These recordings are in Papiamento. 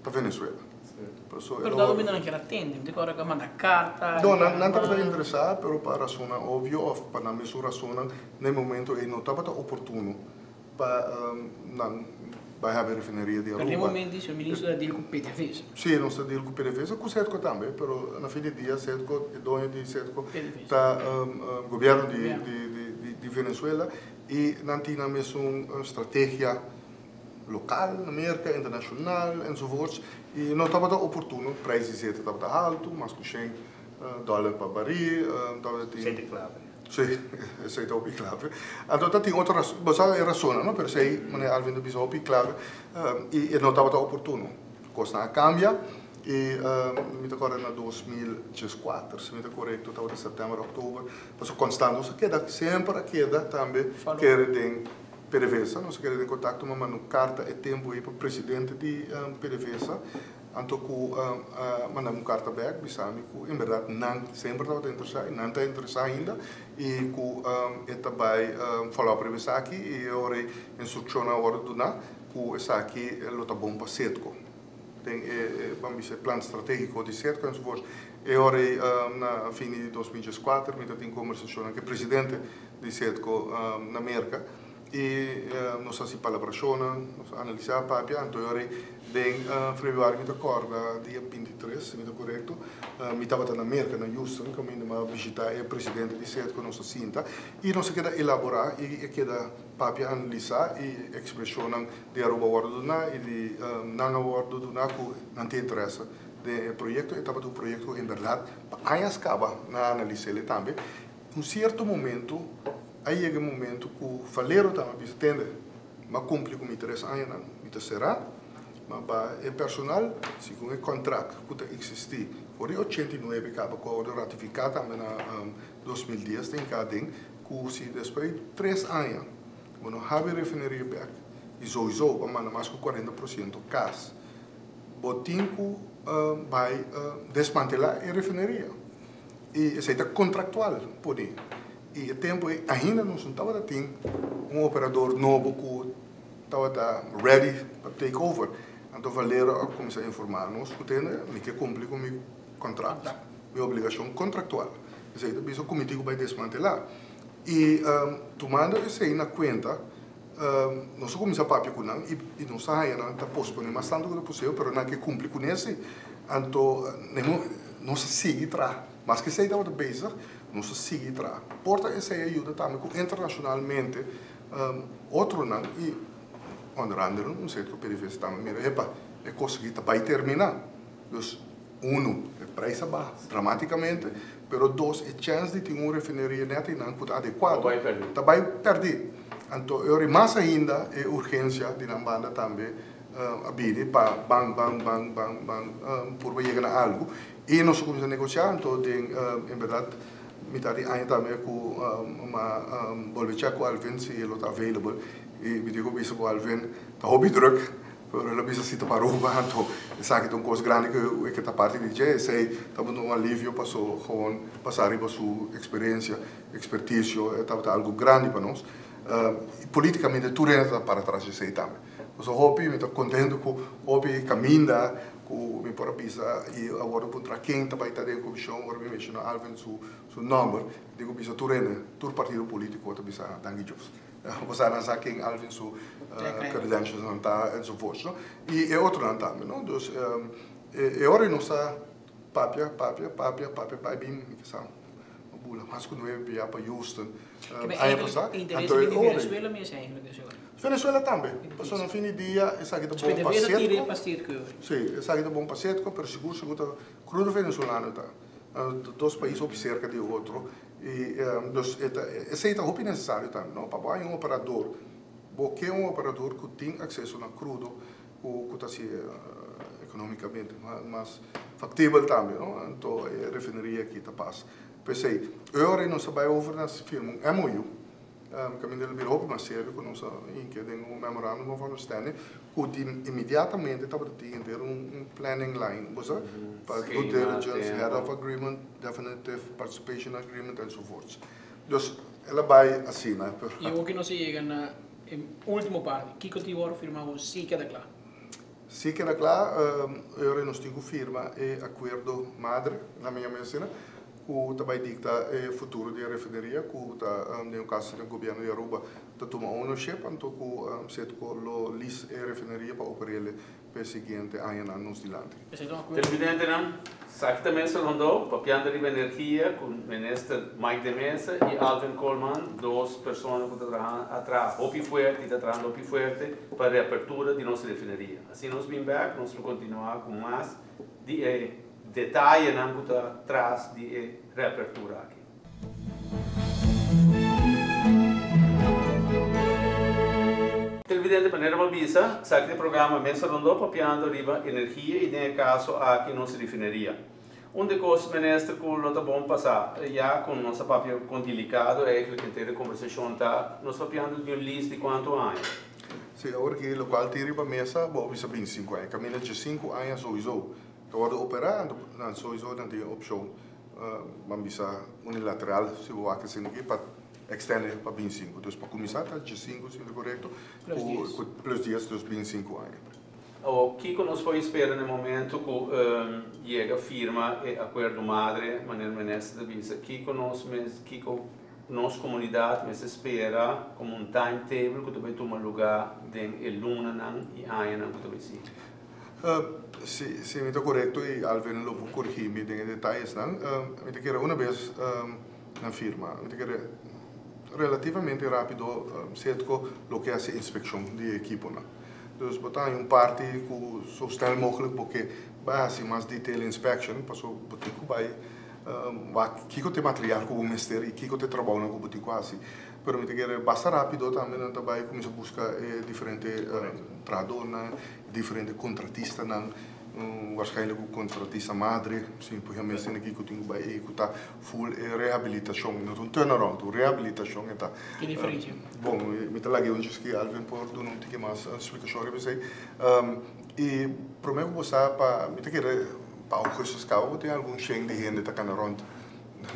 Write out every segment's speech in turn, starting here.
Ta Venezuela. Paso Pero dado momento nan kier a tende, mi ta acorda cu a manda carta. No, nan tabata interesa, pero pa razonnan obvio of pa nan mesun razonnan na e momento ey no tabata oportuno pa nan bay habi refineria di Pero na e Aruba. momento señor Ministro ta deal cu PDVSA. Si, nos ta deal cu PDVSA, cu Sedco tambe, pero na fin di dia Sedco, e doño di Sedco PDVSA. Ta gobierno di Venezuela y nan tin nan mesun strategia local na Merca, internacional enzovoorts y no tabata oportuno, prijs di zeta tabata halto, mas cu shen dollar pa baril, tabata tin. Esey ta clave. Si, esey ta hopi clave. Anto ta tin otro razon, bo sa e razonnan no, pero esey meneer Alvin ta bisa hopi clave y e no tabata oportuno. Cosnan a cambia y mi ta corda na 2014, si mi ta corecto tabata september, october, pasobra Constando a keda, semper a keda tambe kere den PDVSA, nos a keda den kontakto, mi a manda un karta e tempu ei pa presidente di PDVSA, anto ku a manda mi un karta bèk bisa mi ku en bèrdat nan semper tabata interesá i nan ta interesá ainda i ku e ta bai follow up riba esaki i e ora ei instrukshonnan a wòrdu duná ku esaki lo ta bon pa Setco den e ban bisa e plan stratégiko di Setco enzovoorts. E ora ei na fin di 2014 mi ta tin kombersashonnan ku e presidente di Setco na Merca y nos a haci palabracionnan, nos a analisa, papia, anto e ora ey den februari mi ta corda dia 23 si mi ta corecto mi tabata na Merca na Houston caminda mi a bishita e presidente di Setco, nos a sinta y nos a keda elabora y a keda papia, analisa y expresionnan di Aruba a wordo duna y di nan a wordo duna cu nan tin interesa den e proyecto. E tabata un proyecto cu en berdad pa añas caba nan a analisele tambe. Un cierto momento a yega e momento cu Valero ta a bisa, Tende, m'a cumpli cu mi tres añanan, mi ta cera, ma pa e personal, segun e contract cu ta existi for di 89 caba cu a wordo ratifica tambe na 2010 ta hinca aden cu si despues di tres aña bo no habi refineria bek y souiso bo a manda mas cu 40% cas, bo tin cu bay desmantela e refineria. I esei ta kontraktual pone. I e tempu ei ainda nos no tabata tin un operador nobo ku tabata ready pa take over. Anto Valero a kuminsá informá nos ku tende mi ke kumpli ku mi kontrakt, mi obligashon kontraktual. Esei ta bisa ku mi tin ku bai desmantelá. I tumando esei na kuenta nos a kuminsá papia ku nan i nos a haña nan ta posponé mas tantu ku ta posibel pero nan ke kumpli kuné si. Anto nos a sigui traha. Maske esei tabata bezig, nos a sigui traha. Por ta esei a yuda tambe ku internashonalmente otronan i onder andere un sierto PDVSA tambe mira, epa, e kos aki ta bai terminá. Dus Unu, e prijs a baha dramaticamente, pero dos, e chens di tin un refineria net einan cu ta adecuado ta bay perdi. Anto e ora mas ainda e urgencia di nan banda tambe a bini pa ban ban ban ban ban purba yega na algo. Y nos a cuminsa negocia, anto den en berdad mitad di aña tambe cu m'a bolbe check cu Alvin si e lo ta available y mi tin cu bisa cu Alvin ta hopi druk. Pero el a bisa si ta pa Aruba, anto esaki ta un kos grandi ku e ke ta parti di dje. Esei tabata un alivio paso gewoon pasa riba su eksperensia, ekspertisio, e tabata algu grandi pa nos. I politikamente tur hende ta para tras di esei tambe. Pasobra hopi mi ta kontento ku hopi kaminda ku mi por a bisa i a wòrdu puntra ken ta bai ta den komishon ora mi menshoná Alvin su nòmber, mi tin ku bisa tur hende, tur partido politiko ta bisa danki Dios. Bo sa nan sa ken Alvin su credentials nan ta enzovoorts no. Y e otronan tambe no. Dus e ora nos ta papia, papia, papia, papia bai bin mi ke sa a bula mas ku nuebe bia pa Houston aña pasa. Anto e ora Venezuela mes eigenlijk dus ora. Venezuela tambe. Pasobra na fin di dia esaki ta bon pa Setco. Si, esaki ta bon pa Setco pero sigur sigur ta crudo venezolano ta. Dos pais hopi cerca di otro. I dus e ta esei ta hopi nesesario tambe no pa bo haña un operador bo ke un operador ku tin akseso na krudo ku ku ta hasi ekonomikamente mas faktibel tambe no anto e refineria aki ta pas p'esei e ora ei nos a bai over na firma un MOU kaminda el a bira hopi mas serio ku nos a hinka den un memorandum of understanding ku di inmediatamente tabata tin henter un planning line bo sa pa due diligence, head of agreement, definitive participation agreement enzovoorts. Dus el a bai asina. I awor ku nos a yega na e ultimo parti, kiko tin wòrdu firmá ku si keda kla? Si keda kla, e ora nos tin ku firma e akuerdo madre, na mi yama asina, ku ta bai dikta e futuro di e refineria, ku ta den un kaso den gobièrnu di Aruba ta tuma ownership, anto ku Citgo lo lease e refineria pa oper'el pa e siguiente añanan nos dilanti. Televidentenan, esaki ta Mesa Rondó, papiando riba energia ku Minister Mike de Meza i Alvin Koolman, dos persona ku ta traha a traha hopi fuerte i ta trahando hopi fuerte pa reapertura di nos refineria. Asina nos bin bek, nos lo kontinuá ku mas di e detayenan ku ta tras di e reapertura aki. Televidente, manera bo a bisa, esaki ta e programa Mesa Rondó papiando riba energia i den e kaso aki nos refineria. Un di kos, Minister, ku lo ta bon pa sa, ya ku nos a papia kon delikado eigenlijk henter e kombersashon ta, nos papiando di un lease di kuantu aña? Si, awor ki lokual tin riba mesa, bo a bisa 25 aña. Kaminda 15 aña souiso ta wòrdu operá, anto nan souiso nan tin e opshon Ban bisa unilateral si bo wak esei aki pa extende pa 25. Dus pa kuminsá ta 15 si mi ta korekto ku plus 10 dus 25 aña. Awor kiko nos por spera na e momento ku yega firma e akuerdo madre manera minister ta bisa kiko nos mes kiko nos komunidat mester spera komo un timetable ku ta bai tuma lugá den e lunanan i añanan ku ta bai sigui? Si, si mi ta korekto i Alvin lo por korigí mi den e detayesnan, mi ta kere una bes nan firma, mi ta kere relativamente rápido Citgo lo ke hasi inspekshon di e ekiponan. Dus bo ta haña un parti ku so snel mogelijk bo ke bai hasi mas detail inspection paso bo tin ku bai wak kiko ta e material ku bo mester i kiko ta e trabounan ku bo tin ku hasi. Pero mi ta kere basta rápido tambe nan ta bai kuminsá buska e diferente trahadornan. Diferente kontratistanan, waarschijnlijk ku kontratista madre, si mi por yama esei aki, ku tin ku bai ehekutá ful e rehabilitashon. No ta un turnaround, un rehabilitashon e ta. Ki diferensia? Bon, mi ta laga e un djis Alvin por duna un tiki mas splikashon riba esei. I promé ku bo sa pa, mi ta kere pa augustus kaba bo tin algun shen di hende ta kana rònt.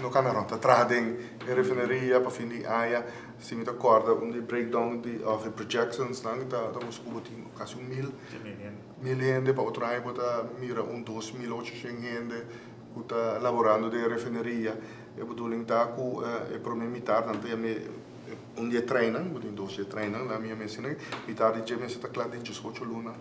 No kana rònt, ta traha den e refineria pa fin di aña. Si mi ta kòrda un di breakdown di òf e projections nan ta ta mustra ku bo tin kasi un mil mil hende pa otro aña bo ta mira un 2800 hende ku ta laborando den e refineria. E bedoeling ta ku e prome mitar nan ta yama un di e treinnan, bo tin dos di e treinnan nan mi a menshoná, mitar di dje mester ta kla den 18 luna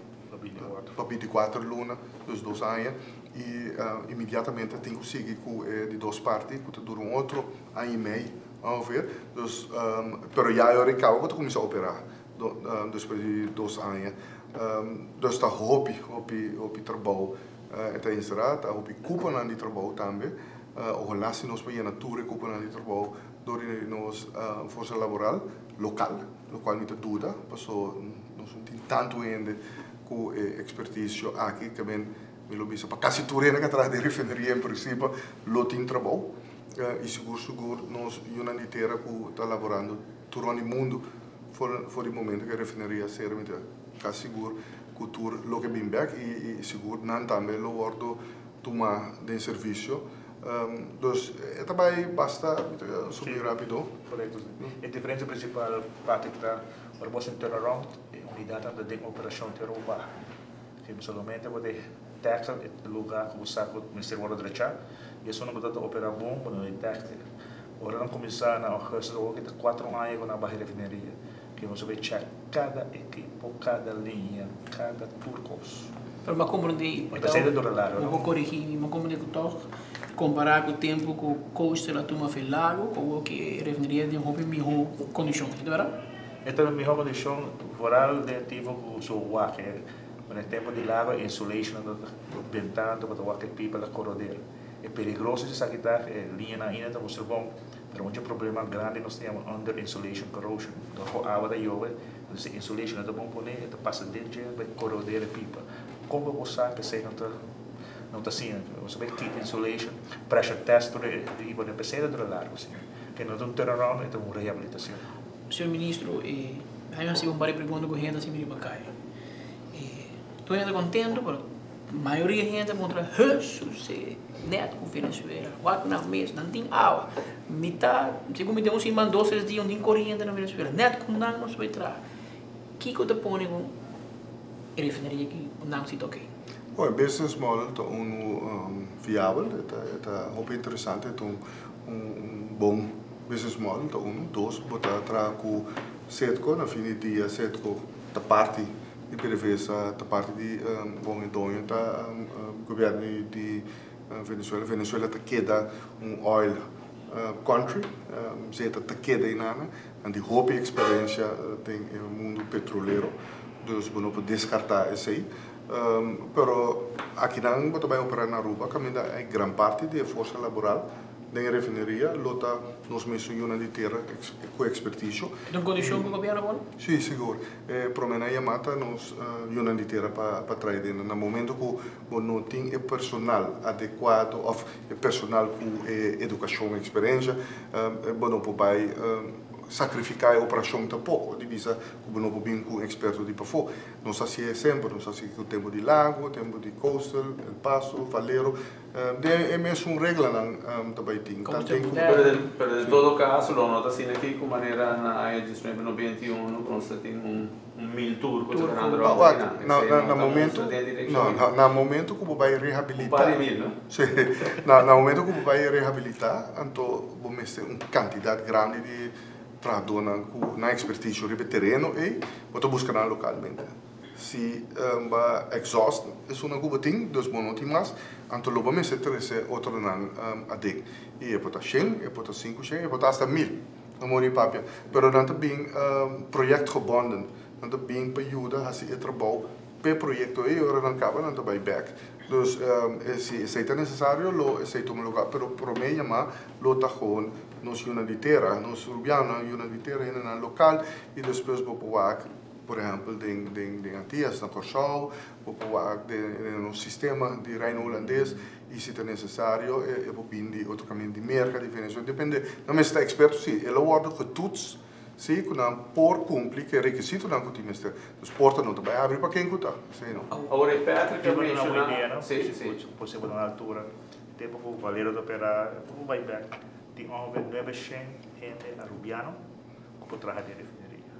pa 24 luna, dus dos aña i inmediatamente tin ku sigui ku e di dos parti ku ta dura un otro aña i mei. Ongeveer. Dus, pero ya e ora e caba bo ta cuminsa opera despues di dos aña. Dus ta hopi, hopi, hopi trabou e ta encera, ta hopi cuponan di trabou tambe. Ojalá si nos por yena tur e cuponan di trabou door di nos forsa laboral local, locual mi ta duda paso nos no tin tanto hende cu e experticio aki. Te men mi lo bisa pa casi tur hende cu a traha den refineria en principio lo tin trabou. I sigur sigur nos yunan di tera ku ta laborando tur rònt di mundu for for di momento ku e refineria sera mi ta kasi sigur ku tur loke bin bèk i sigur nan tambe lo wòrdu tuma den servisio. Dus e ta bai basta mi ta subi rápido. Korekto si. E diferensia prinsipal Patrick ta ora bo hasi un turnaround e unidatnan ta den operashon te ora bo baha. Si bo solamente bo ta tackle e lugar ku bo sa ku mester wòrdu drechá i esun bo ta ta operá bon bo no di tackle. Ora nan kuminsá na augustus awor ki ta kuatro aña ku nan a baha e refineria ke nos a bai check kada ekipo, kada liña, kada tur kos. Pero bo a komprendé, bo por korigí mi, bo a komprendé ku tòg kompará ku tempu ku Coastal a tuma fe lago awor ki e refineria den hopi mihó kondishon, ta bèrdat? E ta den mihó kondishon vooral den e tempu ku su wak e. Pero e tempo di lago e insulation nan ta bentando pa ta wak e pipa ta coroder. E peligroso di esaki ta e liñanan ainda ta mustra bon, pero un dje problema grandi nos ta yama under insulation corrosion. Dor cu awa ta yobe, entonces e insulation no ta bon pone, e ta pasa den dje bai coroder e pipa. Con bo por sa cu esey no ta no ta asina? Bo sa bai kita insulation, pressure test tur e y bo p'esey ta dura largo asina. Ke no ta un turnaround, e ta un rehabilitacion. Señor Ministro, e a mi hasi un par di pregunta cu hende a sibi riba caya. Tur hende contento pero mayoria hende a puntra Hesus e net cu Venezuela wak nan mes nan tin awa mi ta segun mi tin un siman dos tres dia un tin coriente na Venezuela net cu nan nos bay traha kico ta pone cu e refineria aki. Nan si ta ok. Bon, e business model ta unu viabel, e ta hopi interesante, ta un bon business model, ta unu. Dos, bo ta traha ku Citgo, na fin di dia Citgo ta parti di PDVSA, ta parti di, bon, e doño ta gobierno di Venezuela. Venezuela ta keda un oil country, zeta ta keda einana, nan tin hopi experiencia den e mundo petrolero, dus bo no por descarta esey. Pero akinan bo ta bay opera na Aruba caminda e gran parti di e forsa laboral den e refineria lo ta nos mesun yunan di tera cu experticio. E ta un condicion cu gobierno pone? Si, sigur. E prome nan yama ta nos yunan di tera pa trae den. Na momento cu bo no tin e personal adecuado of e personal cu e educacion, experiencia, bo no por bay sacrifica e operacion tampoco, di bisa cu bo no por bin cu un experto di pafo. Nos hacié semper, nos hacié cu tempo di Lago, tempo di Coastal, El Paso, Valero, den e mesun reglanan ta bay tin. Pero den todo caso lo no ta asina aki cu manera na aña 1991 cu nos ta tin un mil tur cu ta trahando rond aki nan. Esey no ta mustra den direccion. No, na momento cu bo bay rehabilita. Un par di mil, no? Si, na momento cu bo bay rehabilita, anto bo mester un cantidad grandi di trahadónan ku nan ekspertisio riba e tereno ei, bo ta buska nan lokalmente. Si bo exhaust esunnan ku bo tin, dus bo no tin mas, anto lo bo mester trese otronan aden. I e por ta shen, e por ta sinku shen, e por ta asta mil, no mori papia. Pero nan ta bin projectgebonden, nan ta bin pa yuda hasi e trabou p'e proyekto ei, ora nan kaba nan ta bai bèk. Dus si esei ta nesesario lo esei tuma lugá, pero promé yamá lo ta gewoon nos yunan di tera, nos rubianonan yunan di tera, hendenan lokal i despues bo por wak por ehèmpel den den den Antias na Kòrsou, bo por wak den den nos sistema di Reino Hulandes i si ta nesesario e por bin di otro kaminda di Merka, di Venezuela, depende. Nan mester ta eksperto si, e lo wòrdu getoets si ku nan por kumpli ku e rekisitonan ku tin mester. Dus porta no ta bai habri pa ken ku ta, esei no. Awor e Patrick a Yo no menshoná, idea, no? si, si. Por ser bo na altura. Tempo ku Valero ta opera un bai bek tin ongeveer nuebe shen hende Arubiano ku por traha den refineria.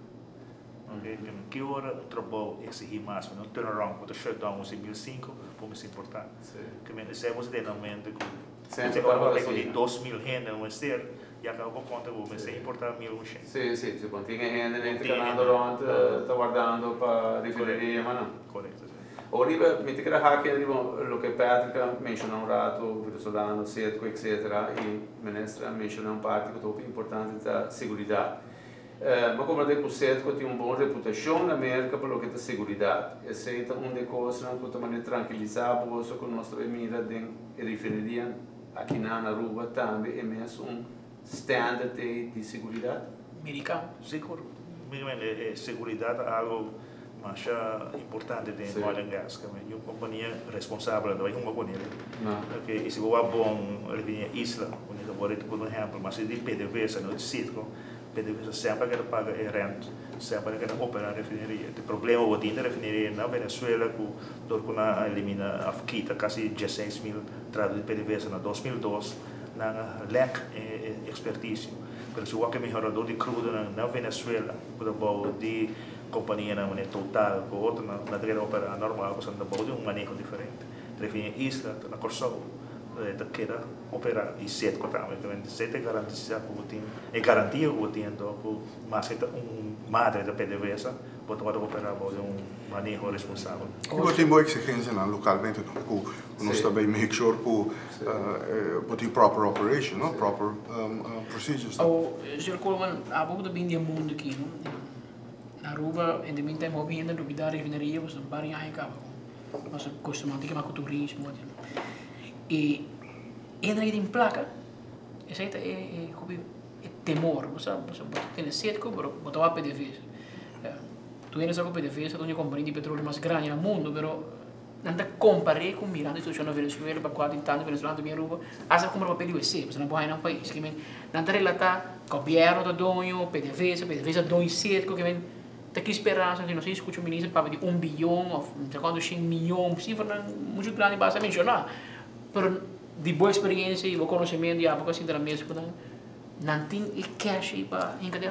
Ok, ki ora un trabou exigi mas, un turnaround ku ta shut down un mil sinku por mester importa. Esei bo tene na mente ku Semper ora tabata bo papia di asina. 2000 hende no mester, ya kaba bo konta ku bo mester importa 1100. Si, si, si bo tin e hende den ta kanando rond ta wardando pa refineria yama nan. Korekto, si. Oriba, mi ta kere haki riba loke Patrick a menciona un rato, venezolano, Citgo, etcetera, y minister a menciona un parti cu ta hopi importante ta seguridad. Mi a comprende cu Citgo tin un bon reputacion na Merca pa loke ta seguridad. Esey ta un di e cosnan cu ta manera trankilisa boso cu nos ta bay mira den e refineria aki na Aruba tambe e mes un standard ey di seguridad. Mericano. Sigur, e seguridad ta algo masha importante den oil and gas. Y un compania responsabel no ta bay hunga con el. Okay, y si bo wak bon refineria Isla, bo por un ehempel, mas di PDVSA, no di Citgo, PDVSA semper a keda paga e rent, semper a keda opera refineria. E problema bo tin den refineria na Venezuela cu dor cu nan a elimina of kita casi 16,000 trahador di PDVSA na 2002, nan a lek e experticio. Pero si wak e mehorador di crudonan na Venezuela cu ta bou di Kompanianan manera Total ku otronan nan ta keda operá normal pasobra nan ta bou di un maneho diferente. Refineria Isla ta na Kòrsou ta keda operá i Citgo tambe. Esei ta e garantisá ku bo tin, e garantia ku bo tin anto ku maske ta un madre ta PDVSA bo ta wòrdu operá bou di un maneho responsabel. I bo tin bo eksigensianan lokalmente no ku nos ta bay make sure ku bo tin proper operation no, proper procedures. Awo, señor Koolman, abo ku ta bin di e mundu aki no? Na Aruba in the meantime hopi hende a lubida refineria pasobra un par di aña caba cu nos a costumá tin kema cu turismo y hende nan tin placa esey ta e hopi e temor bo sa bo ta tene setco pero bo ta wak pdvsa tur hende sa cu pdvsa ta un di e compania di petroleo mas grandi na mundo pero nan ta compare cu mirando e situacion na Venezuela pa cua tin tanto venezolano ta bin Aruba hasta a cumpra papel di wc pasobra nan por haya nan pais kimen nan ta relata gobierno ta doño pdvsa pdvsa doño cetco kimen ta ki speransa si nos a scucha un minister papia di un biyon of no sa cuanto shen miyon cifranan mucho grandi basta menciona pero di bo experiencia y bo conocimento y abo cu a sinta na mesa cu nan nan tin e cash ey pa hinca den.